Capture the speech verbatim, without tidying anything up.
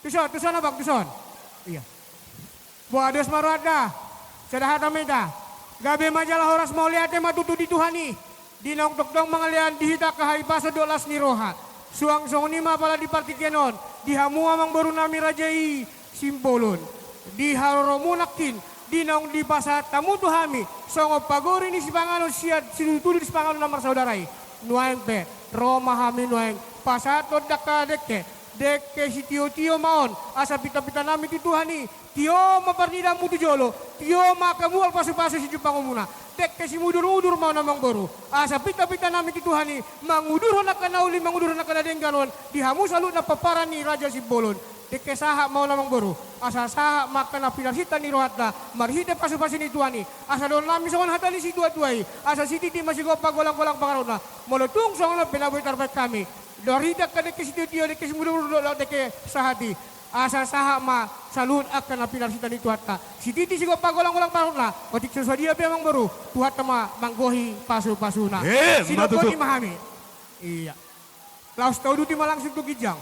Tuson, tuson abang, tuson. Iya. Boha, dos ma rohanta. Sada hata ma hita. Gabe ma jala horas, mauliate ma tutu di Tuhan i. Di naung tongtong mangalean di hita angka hahipason dohot las ni roha. Suang songon i ma apala di partingkian on, di hamu amangboru nami raja i Simbolon. Di haroromu nangkin, di naung dipasahat hamu tu hami songon pagori ni sipanganon sian situtu ni sipanganon na marsaudara i. Nuaeng pe, ro ma hami nuaeng pasahathon angka dengke, dengke sitiotio ma on, asa pintapinta nami tu Tuhan i, tio ma parnidaanmu tu jolo, tio ma angka mual pasupasu sijumpangmuna. Dengke simudurudur ma on amangboru, asa pintapinta nami tu Tuhan i, mangudurhon angka na uli, mangudurhon angka na denggan on, di hamu saluhutna pomparan ni Raja Simbolon. Dengke sahat ma on amangboru, asa sahat ma angka na pinarsinta ni rohanta, marhite pasupasu ni Tuhan i, asa dohonon nami songon hata ni situatua i, asa sititi ma sigompa, golanggolang pangarahutna, molo tung songon on pe na boi tarbaen hami. Marhite angka dengke sitiotio, dengke simudurudur dohot dengke sahat i. Asa sahat ma saluhut angka na pinarsinta ni Tuhanta. Sititi sigompa, golanggolang pangarahutna, otik so sadia pe amangboru, Tuhanta ma manggohi pasupasuna. Eh, ma tutu. Sidok boti ma hami. Iya. Laos tauduti ma langsung tu ginjang.